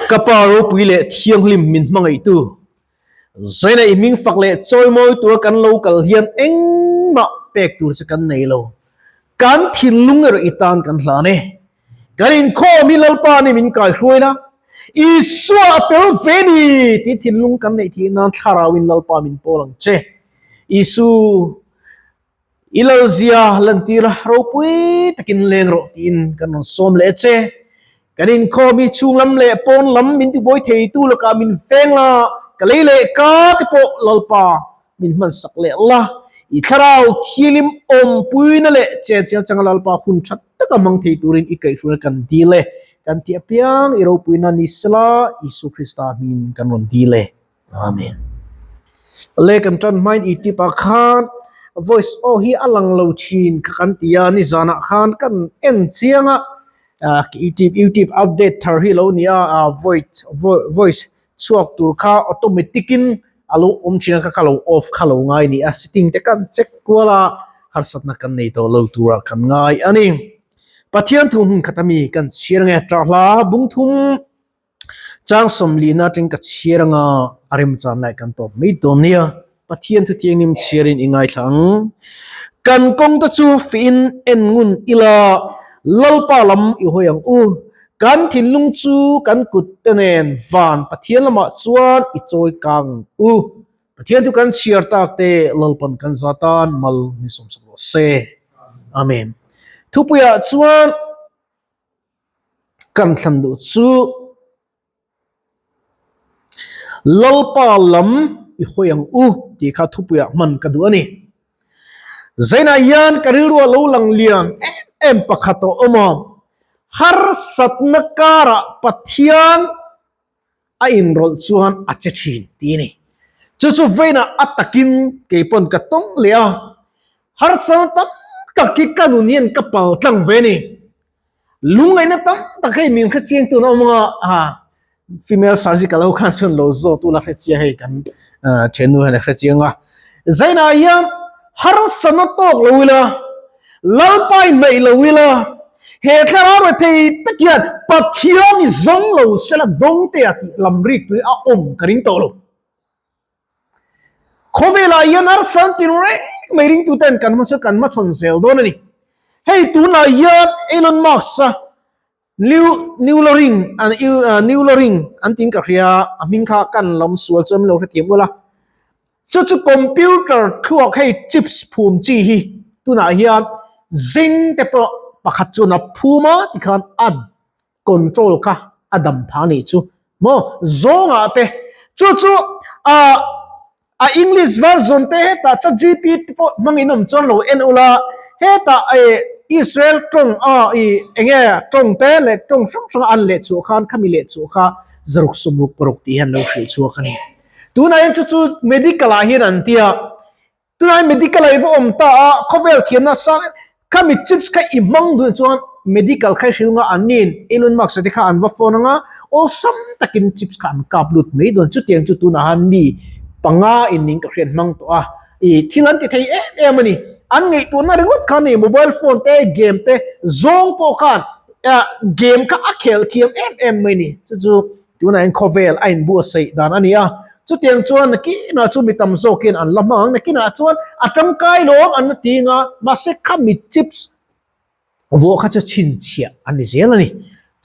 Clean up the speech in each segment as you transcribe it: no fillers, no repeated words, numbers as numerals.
Ka Pa ropui leh thianghlim min hmangaihtu, Zaina i hming fak leh chawimawi tura kan lo kal hian engmah pek tur che kan nei lo. Kan thinlung erawh i tan kan hlan e. Kan inkhawm hi Lalpa nih min kaihruai la, Isua a tel ve ni tih thinlung kan neih theih nan thlarauin Lalpa min pawl ang che. Isu. I lalzia lantir a ropui takin leng rawh tiin kan rawn sawm leh che. Kan inkhawm hi chhung lam leh pawn lam min tibuai theitu lakah min veng la, ka lei leh ka te pawh Lalpa min hmansak leh la. I thlarau thilim awmpuina leh chencheng changa Lalpa hun tha taka hmang thei turin i kaihhruaina kan dil e. Kan tih apiang i ropuina ni sela Isu Krista hmingin kan rawn dil e. Amen. Le kan tan hmain i tip ah khan voice aw hi a lang lo thin kha kan ti a ni zanah khan kan en chiang a youtube youtube update thar hi lo ni a ah voice voice chhuak tur kha automatic in a lo awm thin a kha kha lo off kha lo ngai a ni a setting te kan check kual a harsatna kan nei tawh lo turah kan ngai a ni. Pathian thu hmun khat ami kan chhiar nge tah hla bung thum. Chang sawmlihna atang ka chhiar anga a remchan lai kan tawp mai dawn nia. Pathian thu thianghlim chhiarin i ngaithla ang. Kan kawng te chu fiin en ngun ila, Lalpa lam i hawi ang u. Kan thinlung chu kan kut te nen van Pathian lamah chuan i chawi kang ang u. Pathian thu kan chhiar tak te Lalpan kan za tan mal min sawmsak rawh se. Amen. Thupuiah chuan. Kan thlan duh chu Lalpa lam i hawi ang u tih kha thupuiah hman ka duh a ni. Zainah hian ka rilru a lo lang lian em em pakhat a awm a, harsatna karah Pathian a inrawlh chuan a che thin tih a ni. Chu chu vawiinah a takin kei pawn ka tawng leh a, harsatna tam tak hi ka nun hian ka pal tlang ve a ni. Lungngaihna tam tak hei min hre chiang tun a awm anga a female surgical ho khan chuan lo zawt ula hre chiang hei kan thiannu hian a hre chiang a. Zainah hian harsatna tawk lo ila, Lalpa inhnaih lo ila, he thlarau rethei tak hian Pathian i zawng lo sela dawngtea tih lam rik tui a awm ka ring tawh lo. Khawvelah hian arsan tin reng mai ringtuten kan hmasa kan hmachhawn zel dawn a ni. Hei tunah hian Elon Musk-a New Neuralink an Neuralink an tiin ka hria a hming kha kan lam sual chuan min lo hrethiam ula. Chu chu computer thluak hei chips phum chi hi tunah hian zing te pawh pakhat chuan a phum a tikhan a control kha a dam pha nih chu maw zawngah te chu chu a a english version te hetah chat gpt pawh hmangin awm chuan lo en ula hetah e Israel tawng a i enge tawng te leh tawng hrang hrang an leh chhuah khan khami leh chhuah kha zaruk sawmruk paruk tih hian lo hrilh chhuak a ni tunah hian chu chu medical ah hian an tia Tunai medical ah i va awm ta a, khawvel thiamna sang em khami chips kha i hmang duh chuan medical kha i hrilh nga an nin Elon Musk te kha an va phone anga awlsam takin chips kha an kap lut mai dawn chutiang chu tunah han mi panga in ning ka hriat hmang tawh a i thil an ti thei em em a ni an ngaihtuahna ringawt kha ni mobile phone te game te zawng pawh khan game kha a khel thiam em em mai ni chu chu Tunah hian khawvel a inbuatsaih dan a ni a, chutiang chuan nakinah chu mi tam zawkin an la hmang ang, nakinah chuan a tangkai lawm an la ti anga, mahse khami chips vuah kha chu chhinchhiah a ni zel a ni.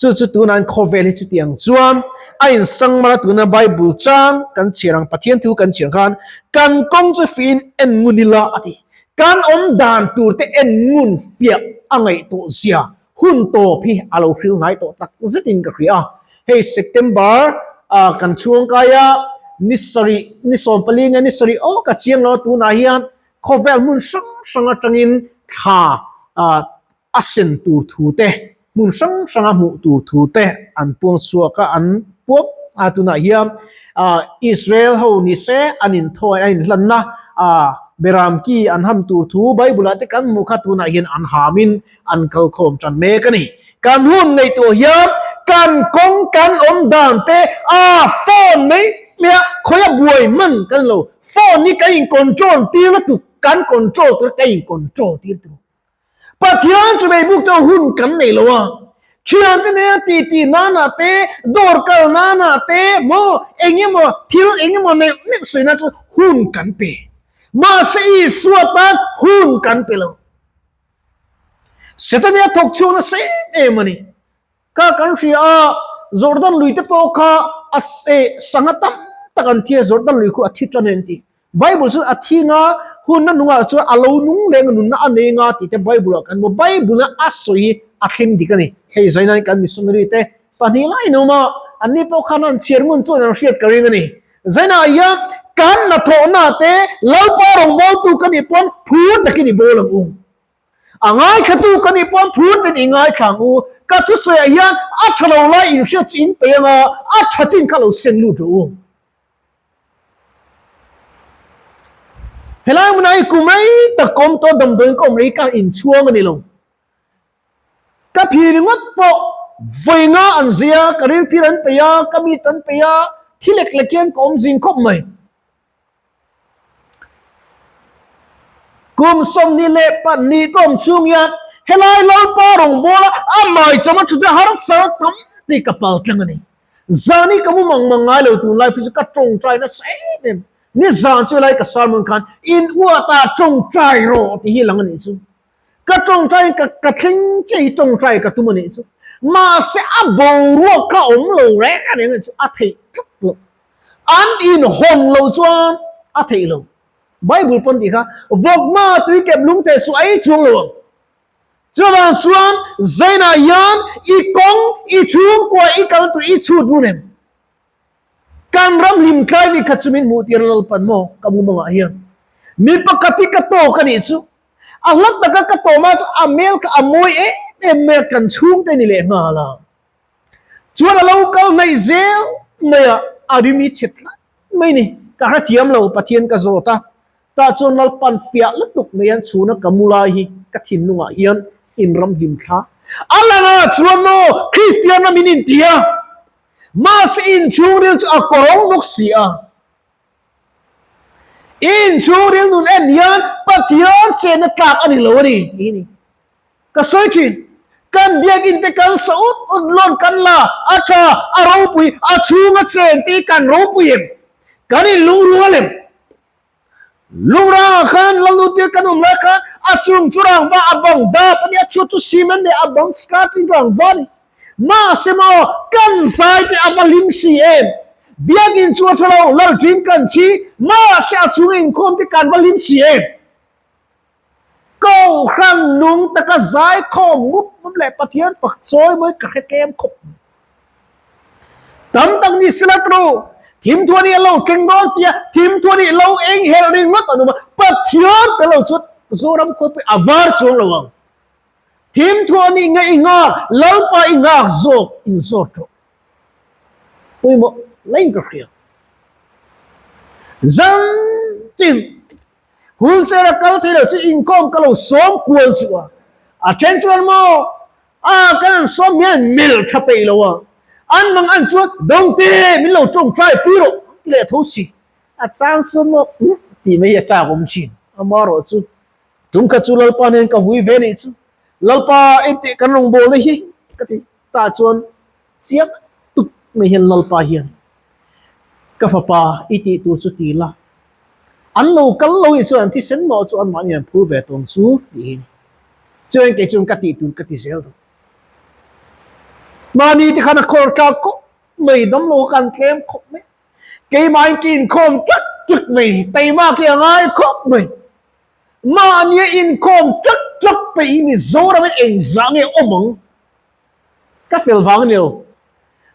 Chu chu tunah hian khawvel hi chutiang chuan a insang mar a, tuna Bible chang kan chhiar ang, Pathian thu kan chhiar khan kan kawng chu fiin en ngun ila a ti. Kan awm dan tur te en ngun fiah a ngaihtuah zia Hun tawp hi a lo hril ngai tawh tak zetin ka hria a, hei September ah kan chhuang kai a, ni sarih, ni sawmpali nge ni sarih aw ka chiang lo a, tunah hian khawvel hmun hrang hrang atangin thla ah a sen tur thu te, hmun hrang hranga hmuh tur thu te an puang chhuak a, an puang a tunah hian ah Israel ho ni se an inthawi a inhlanna ah Beram ki an ham tur thu Bible ah te kan hmuh kha tunah hian an hamin an kalkhawm tan mek a ni. Kan hun ngaihtuah hian kan kawng kan awm dan te a phone mai mai a khawi a buai hman kan lo phone hi kan in control tir lutuk kan control tur kan in control tir tur Pathian chu mei buk te hun kan nei lo a. Thiante nena titi nana te, dawr kal nana te, maw engemaw thil engemaw neuh neuh sawi nan chuan hun kan pe. Mahse Isua tan hun kan pe lo. Setania thawk chhuak nasa em em a ni. Kha kan hria a, Jordan lui te pawh kha a sangha tam tak an thi a, Jordan lui khu a thi tan em tih. Bible chuan a thi nga, hunna nungah chuan a lo nung leng a, nunna a nei nga tih te Bible ah kan hmu. Bible a a sawi hi a thleng dik a ni. Hei zainain kan missionary te pahnih lai an awm a, anni pawh khan an chhiar ngun chuan an hriat ka ring a ni. Zainah hian kan hnathawhna te Lalpa rawngbawltu ka nih pawn phur takin i bawl ang u. A ngaithlatu ka nih pawh phur ten i ngaithla ang u. Ka thusawiah hian a tha lo lai inhriat chu in peih ang a, a tha chin kha lo seng lut rawh u. Helai hmunah hi kum rei tak ka awm tawh, damdawiin ka awm rei ka inchhuang a ni lo. Ka phi ringawt pawh vawi nga an zui a, ka rilphir an peih a, ka mit an peih a, thi lek lek hian ka awm zing khawp mai. Kum 22 ka awm chhung hian helai Lalpa rawngbawla a maicham a thute harsa tam tih ka pal tlang a ni. Zan hi ka mu mang mang ngai lo tunlai phei chu ka tawngtai nasa em em. Nizan chu helai ka sermon khan in uata tawngtai rawh tih hi lang a nih chu. Ka tawngtai ka ka thleng che hi tawngtai ka tum a nih chu. Mahse a boruak kha awm lo reng reng a nih chu a theih tlat loh. An inhawn lo chuan a theih lo. Bible pawn tih kha, Vawkma tui kep lung teh suh ei chuang lo ang. Chuvang chuan zainah hian i kawng, i chhungkua, i kal tur i chhut ngun em? Kan ram hlim tlai vi kha chu min hmuh tir Lalpan maw ka mumangah hian. Mi pakhat hi ka tawk a nih chu. A hla taka ka tawh ma chu a hmel kha a mawi em em mai a, kan chhungte ni leh nghal a. Chuan a lo kal hnaih zel mai a, a rim hi chhe tlat mai ni. Ka hrethiam lo, Pathian ka zawt a. Tah chuan Lalpan fiah lutuk mai an chhuna ka mu lai hi ka thinlungah hian inram hlim thla a lang a, chuan maw Kristian ram in inti a, mahse inchhungril chu a kawrawng bawk si a. Inchhungril nun en hian Pathian chenna tlak a ni lo a ni tih hi ni. Ka sawi thin. Kan biakinn te kan sa ut ut lawn kan la, a tha, a ropui, a chhung a chen tih kan ropui em? Kan in lungrual em? Lungrangah khan Lalnutia kan awm lai khan a chung chu rangva a bang dap a ni, a chhuat chu cement leh a bang skirting rangva a ni. Mahse maw kan zai te a va hlim si em? Biakinn chu a tha lo, Lalṭin kan chhi, mahse a chhung a inkhawm te kan va hlim si em? Kohhran nung taka zaikhawm mup mup leh Pathian fak chawi mawi ka hre tlem khawp mai. Tam tak ni sila tru, thimthuan hi a lo thleng dawn tia thimthuan hi lo eng herh ringawt an awm a, Pathian tel lo chuan Zoram khawpui a var chuang lo ang. Thimthuan hi nge i nghak, Lalpa i nghak zawk in zawt rawh. Pawimawh laiin ka hria. Zan tin. Wheelchair a kal thei lo chu inkhawm ka lo sawm kual chu a, a then chuan maw a kan an sawm hian mel tha peih lo a, an mang an chuan Dawngte min lo tawngtai pui rawh an ti leh tho si, a chang chuan maw umm tih mai hi a chak awm thin, amaherawh chu tum kha chu Lalpa nen ka vui ve nih chu, Lalpa engtih kan rawngbawlna hi ka ti ta chuan Chiang tuk mai hian Lalpa hian ka fapa i tih tur chu ti la, an lo kal lo hi chuan an thisen mawh chu anmahni an phur ve tawng chu tih hi a ni. Chuan kei chuan ka tih tur ka ti zel dawn. Mahni te khan a khawr tlak khawp mai, damlo kan tlem khawp mai, keimahin ka inkhawm tlak tlak mai, taima khi a ngai khawp mai. Mahnia inkhawm tlak tlak peih hi Mizoramin engzah nge awm ang? Ka fel vang a ni lo.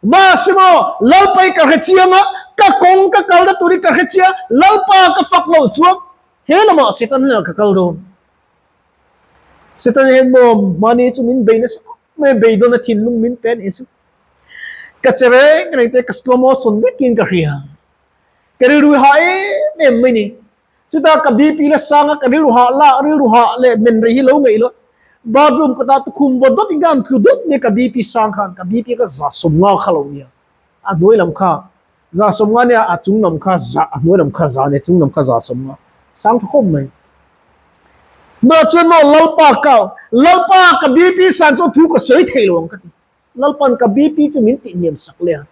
Mahse maw, Lalpa hi ka hre chiang a, ka kawng ka kalna tur hi ka hre chiang, Lalpa ka fak loh chuan he lamah Satan hnenah ka kal dawn. Satan hian maw mahni chu min bei nasa khawp mai a, beidawn a thinlung min pe a nih chu. Ka che reng reng te, ka slow motion vekin ka hria. Ka rilru hi hah em em mai ni. Chutah ka BP la sang a, ka rilru hah lah, rilru hah leh men rei hi lo ngaih lo. Bathroom ka ta tukhum vaw dawt in ka han tlu dawt mai ka BP sang khan, ka BP kha 150 kha lo nia, a hnuai lam kha 150 nia, a chung lam kha za, a hnuai lam kha za nia, chung lam kha 150, sang tha khawp mai. Mah chuan maw Lalpa ka, Lalpa ka BP san chuan thu ka sawi thei lo ang ka ti. Lalpan ka BP chu min tih hniam sak leh a.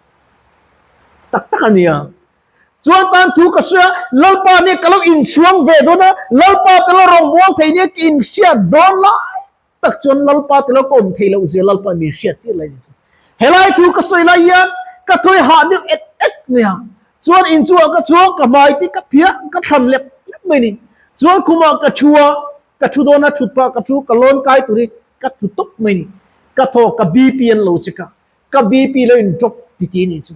Tak tak a nia. Chuan tan thu ka sawi a, Lalpa nia ka lo inchhuang ve dawn a, Lalpa te lo rawngbâwl thei nia ka inhriat dawn lai tak chuan Lalpa te lo ka awm thei loh zia Lalpa min hriat tir lai ni chu. Helai thu ka sawi lai hian ka thawi hah deuh ek ek mai a, chuan inchungah ka chhuang ka hmai te ka phiah ka thlan lep lep mai ni. Chuan khumah ka thu a, ka thu dawn a thut pah ka thu ka lawn kai tur hi ka thu tawp mai ni. Ka thaw ka BP an lo check a, ka BP lo in drop ti ti ni chu.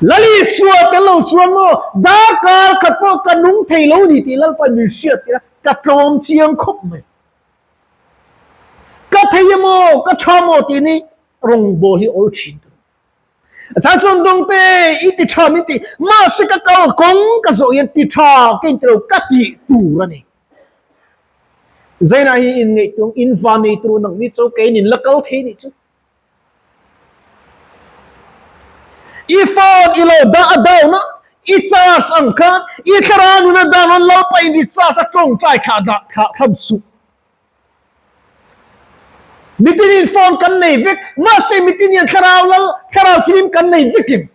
Lalisua tel lo chuan maw darkar khat pawh ka nung thei lo ni tih Lalpa min hriat tir a, ka tlawm chiang khawp mai. Ka thei emaw ka tha maw tih ni rawngbawl hi awl thin tur. A chang chuan dawngte i ti tha min ti, mahse ka kal kawng ka zawh hian ti tha ka inti lo ka tih tur a ni. Zainah hi inngaihtuah in van nei tur nang ni chu keiin in la kal thei nih chu. I phone i lo dah a down a, i charge ang khan i thlarau nun a down a Lalpa in i charge a tawngtai thlah dah thlah thlam suh. Mitin in phone kan nei vek, mahse mitin hian thlarau lal thlarau thilim kan nei vekin.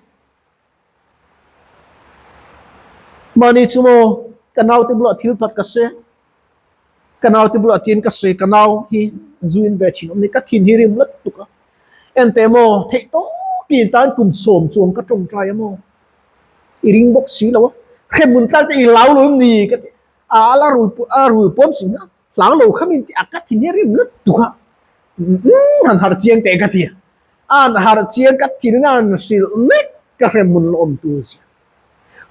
Mahni chu maw ka naute bulah thil phat ka sawi a, ka naute bulah tiin ka sawi ka nau hi zu in ve thin awm ni ka thin hi rim lat tuk a, enteh maw theih tawkin tan kum sawm chuang ka tawngtai a maw i ring bawk si lo a, hremhmun tlak te i lau lo em ni ka ti a, a la rui a rui pawm si na hlau lo kha min ti a ka thin hi rim lat tuk a, umm han harh chiang teh ka ti a. An harh chiang ka thil in an hrilh mek ka hre hmun la awm tur zia.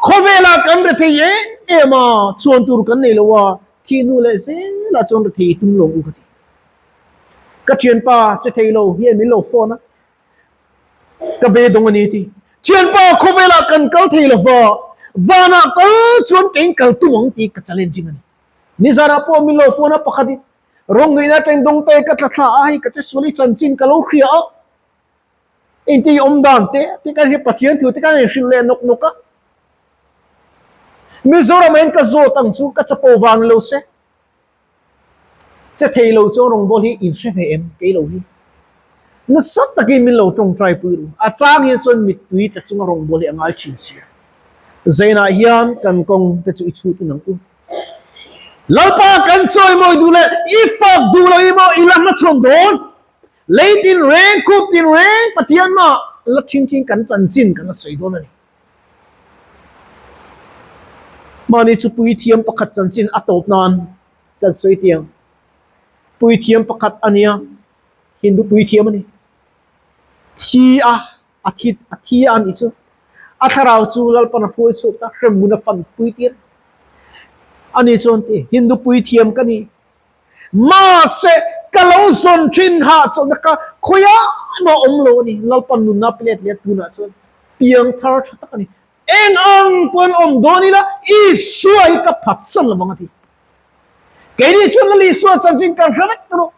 Khawvelah kan rethei em em a, chhuan tur kan nei lo a, thi hnu leh zelah chuan rethei tum lo ang u ka ti. Ka thianpa che thei lo hian min lo phone a, ka beidawng a ni ti. Thianpa khawvelah kan kal thei lo va, vanah kal chuan kei kal tum ang tih ka challenging a ni. Nizanah pawh min lo phone a pakhat in Rawng nuihna atangin dawngte ka tla thla a, hei ka che sual i chanchin ka lo hria a, engte i awm dan te te ka hria Pathian thu te ka inhrilh leh nawk nawk a. Mizoram ah hian ka zawt ang chu ka chapo vang lo se, che thei lo chuan rawngbâwl hi in hre ve em kei lo hi. Nasa takin min lo tawngtai pui ru, a chang hian chuan mittui tla chunga rawngbâwl hi a ngai thin sia. Zainah hian kan kawng te chu i chhut in ang u. Lalpa kan chawimawi duh leh i fak duh lo i maw i la hmachhawn dawn? Lei tin reng, khup tin reng Pathian mah la thin thin kan chanchin kan la sawi dawn a ni. Mahni chu puithiam pakhat chanchin a tawp nan kan sawi tiang. Puithiam pakhat a nia, Hindu puithiam a ni. Thi a. A thi a thi a nih chu. A thlarau chu Lalpan a hruai chhuak ta, hremhmun a fan pui tir. Ani chuan ti, Hindu puithiam ka ni. Mahse, ka lo zawn thin hah chawlhna kha khawiah emaw a awm lo a ni. Lalpan nunna pe let leh tunah chuan piang thar tha tak a ni. Eng ang pawhin awm dawn ila, Isua hi ka phatsan lo vang a ti. Keini chuan Lal Isua chanchin kan hre vek ta rawh.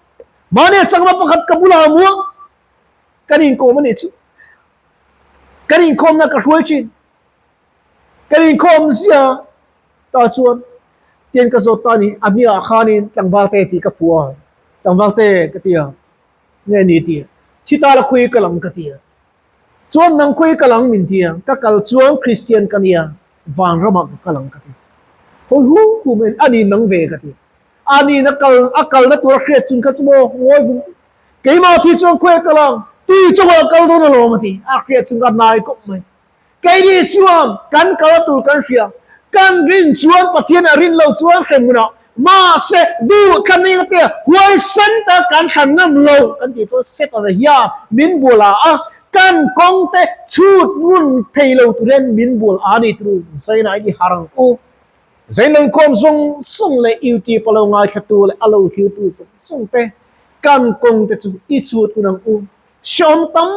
Mahni a chakna pakhat ka bulah a mu a. Kan inkawm a nih chu. Kan inkhawmna ka hruai thin. Kan inkhawm zia ta chuan tian ka zawt ta a ni. A hmiah khanin tlangvalte tih ka phu a. Tlangvalte ka ti a. Nge ni ti a. Thi ta la khawi ka lang ka ti a. Chuan nang khawi ka lang min ti a. Ka kal chuan Kristian ka nia. Vanramah ka kal ang ka ti. Hawi hu hu mai a ni nang ve ka ti. A ni na kal a kalna tur a hriat chung kha chu maw ngawi vung vung. Keimah thi chuan khawi a kal ang, tui chungah a kal dawn alawm a ti. A hriat chung kha a hnai kawp mai. Keini chuan kan kalna tur kan hria. Kan rin chuan Pathian a rin lo chuan hrem hunah mahse duh thla ning te huaisen tak kan thlan ngam lo kan tih chuan Setana hian min bual a a, kan kawng te chhut ngun thei lo tur hian min bual a ni turu Zaina i har ang u. Zainlengkhawm zawng zawng leh YouTube a lo ngaithlatu leh a lo thirtu zawng zawng te kan kawng te chu i chhut hun ang u. Hreawm tam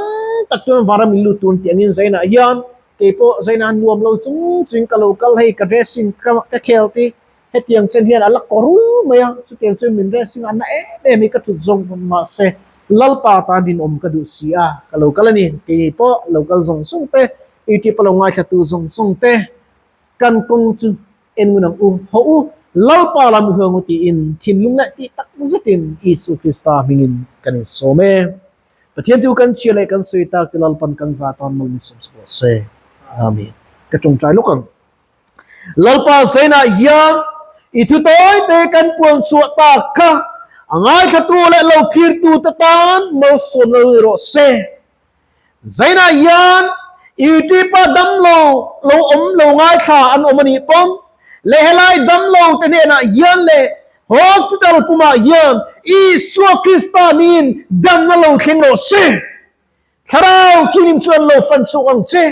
tak chuan varam in lut tur tih angin Zainah hian keipawh Zainah nuam lo chung chung ka lo kal hei ka dressing ka ka khel ti hetiang chen hian a la kawr rul mai a chutiang chuan min dressing a na em em hi ka thut zawng pawn mahse Lalpa tan rinawm ka duh si a ka lo kal a ni keipawh lo kal zawng zawng te YouTube a lo ngaithlatu zawng zawng te Kan kawng chu en ngun ang u. Haw u. Lalpa lam i huang u tiin thinlung leh tih tak zetin Isu Krista hmingin kan insawm e. Pathian tu kan chhia leh kan sawi tak te Lalpan kan za tan mal min sawm sak rawh se. Amen. Ka tawngtai lawk ang. Lalpa Zainah hian i thu tawi te kan puan chhuah tak kha a ngaithlatu leh lo thlirtu te tan malsawm lo ni rawh se. Zainah hian YouTube-a damlo lo awm lo ngaithla an awm a nih pawn leh helai damlo te hnenah hian leh hospital pumah hian Isua Krista hmingin damna lo thleng rawh se. Thlarau thinim chu an lo fan chhuak ang che.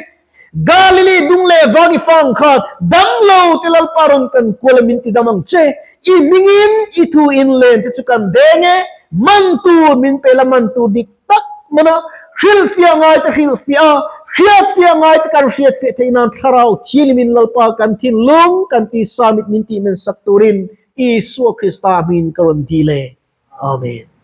Galili dung leh vang i fang khan damlo te Lalpa rawn kan kual a min ti dam ang che. I hmingin i thu in len te chu kan deng e, man tur min pe la man tur dik tak mana hrilhfiah ngai te hrilhfiah a, hriatfiah ngai te kan hriatfiah theih nan Thlarau Thianghlimin Lalpa kan thinlung kan tisa mit min tih men sak turin Isua Krista hmingin ka rawn dil e. Amen.